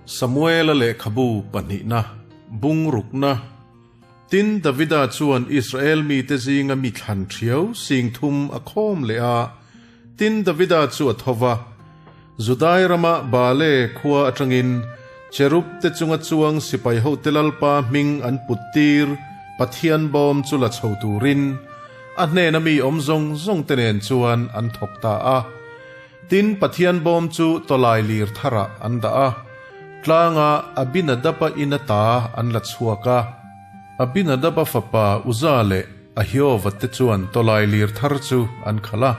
Samuela lehkhabu pahnihna, bung rukna. Tin, Davida chuan Israel mite zinga mi thlan ṭhiau singthum a khawm leh a. Tin, Davida chu a tho va, Judai rama Baale khua aṭangin Cherub te chunga chuang sipai hote Lalpa hming an put tir Pathian bawm chu la chho turin a hnena mi awm zawng zawng te nen chuan an thawk ta a. Tin, Pathian bawm chu tawlai lir tharah an dah a, tlanga Abinadaba in ata an la chhuak a. Abinadaba fapa Uza leh Ahiova te chuan tawlai lir thar chu an khalh a.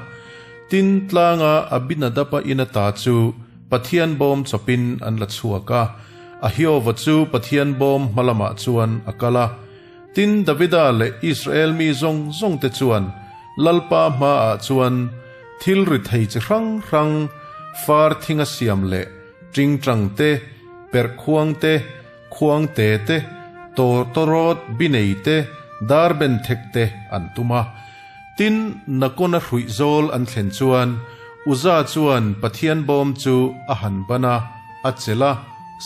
Tin, tlanga Abinadaba in ata chu Pathian bawm chawpin an la chhuak a, Ahiova chu Pathian bawm hma lamah chuan a kal a. Tin, Davida leh Israel mi zawng zawngte chuan Lalpa hmaah chuan thil ri thei chi hrang hrang, far thinga siam leh tingtang te, perh khuang te, khuang te te, tawtawrawt binei te, darben thek te an tum a. Tin, Nakona hruih zawl an thlen chuan Uza chuan Pathian bawm chu a han ban a, a chelh a,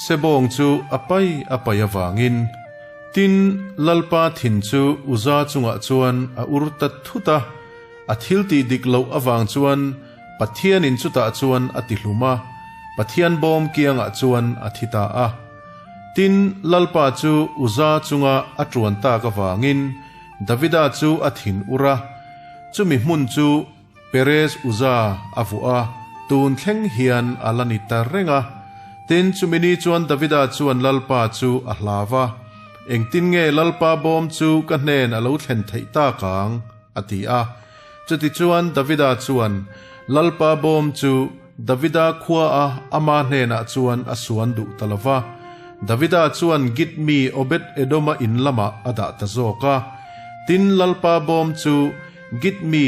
sebawng chu a pai a pai avangin. Tin, Lalpa thin chu Uza chungah chuan a ur ta thut a, a thil tih dik loh avang chuan Pathianin chutah chuan a ti hlum a, Pathian bawm kiangah chuan a thi ta a. Tin, Lalpa chu Uza chunga a tuan tak avangin Davida chu a thin ur a, chumi hmun chu Perez Uza a vuah a, tun thleng hian a la ni ta reng a. Tin, chumi ni chuan Davida chuan Lalpa chu a hlau a, Engtin nge Lalpa bawm chu ka hnen a lo thlen theih tak ang? a ti a. Chutichuan Davida chuan Lalpa bawm chu Davida khua a ama hnenah chuan a suan duh ta lo va. Davida chuan Git mi Obed-Edoma in lamah a dah ta zawk a. Tin, Lalpa bawm chu Git mi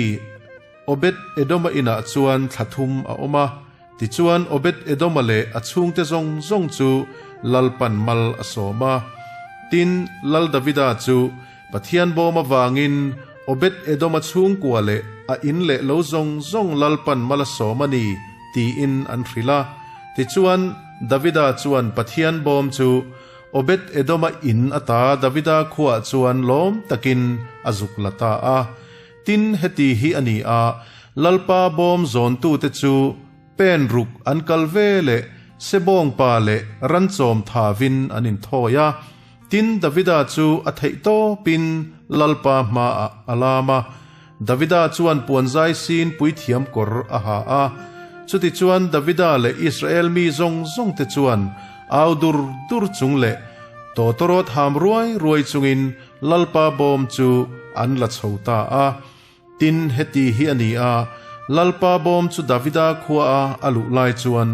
Obed-Edoma inah chuan thla thum a awm a. Tichuan Obed-Edoma leh a chhungte zawng zawng chu Lalpan mal a sawm a. Tin, Lal Davida chu Pathian bawm avangin Obed-Edoma chhungkua leh a in leh lo zawng zawng Lalpan mal a sawm a ni, tiin an hrilh a. Tichuan, Davida chuan Pathian bawm chu Obed-Edoma in ata Davida khuaah chuan lawm takin a zuk la ta a. Tin, heti hi a ni a, Lalpa bawm zawntute chu pen ruk an kal ve leh sebawngpa leh ranchawm thavin an inthawi a. Tin, Davida chu a theih tawpin Lalpa hmaah a lam a. Davida chuan puanzai sin puithiam kawr a ha a. Chutichuan Davida leh Israel mi zawng zawngte chuan au dur dur chung leh tawtawrawt ham ruai ruai chungin Lalpa bawm chu an la chho ta a. Tin, heti hi a ni a, Lalpa bawm chu Davida khuaa a luh lai chuan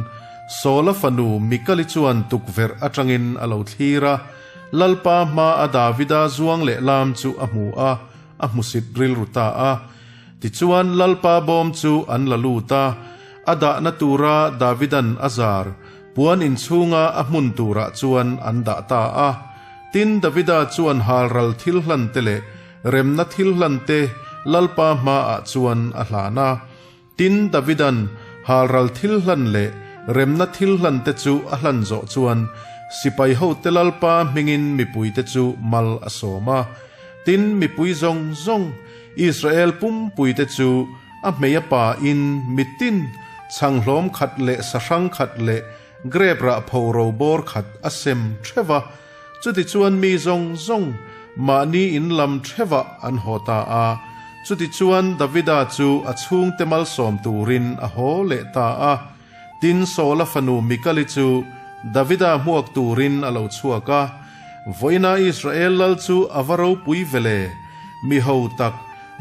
Saula fanu Mikali chuan tukverh atangin a lo thlir a, Lalpa hmaa Davida zuang leh lam chu a hmu a, a hmusit rilru ta a. Tichuan, Lalpa bawm chu an la lut a, a dahna tura Davidan a zar puan inchhunga a hmun turah chuan an dah ta a. Tin, Davida chuan halral thil hlan te leh Remna thil hlante Lalpa hmaah chuan a hlan a. Tin, Davidan halral thil hlan leh remna thil hlante chu a hlan zawh chuan sipai hote Lalpa hmingin mipuite chu mal a sawm a. Tin, mipui zawng zawng, Israel pumpuite chu a hmei a pa in mitin chhanghlawm khat leh sahrang khat leh grep rah pho ro bawr khat a sem theuh a. Chutichuan mi zawng zawng mahni in lam theuhah an haw ta a. Chutichuan Davida chu a chhungte malsawm turin a haw leh ta a. Tin, Saula fanu Mikali chu Davida hmuak turin a lo chhuak a. Vawiina Israel lal chu a va ropui ve le! Mi ho tak,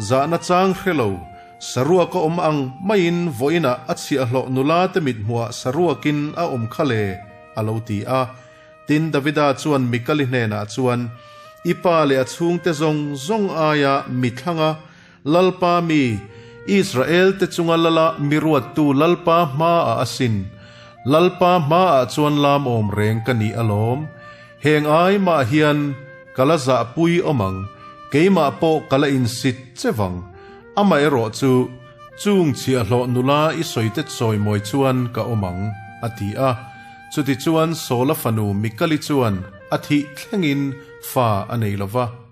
zahna chang hre lo, saruak a awm ang maiin vawiinah a chhiahhlawh nula te mithmuhah saruakin a awm kha le, a lo ti a. Tin, Davida chuan Mikali hnenah chuan, I pa leh a chhungte zawng zawng aia mi thlanga Lalpa mi, Israel-te chunga lala mi ruattu Lalpa hmaah a sin. Lalpa hmaah chuan lam awm reng ka ni alawm. Heng ai mah hian ka la zahpui awm ang, keimah pawh ka la insit che vang. Amaherawh chu, chung chhiahhlawh nula i sawite chawimawi chuan ka awm ang, a ti a. Chutichuan, Saula fanu Mikali chuan a thih thlengin fa a nei lo va.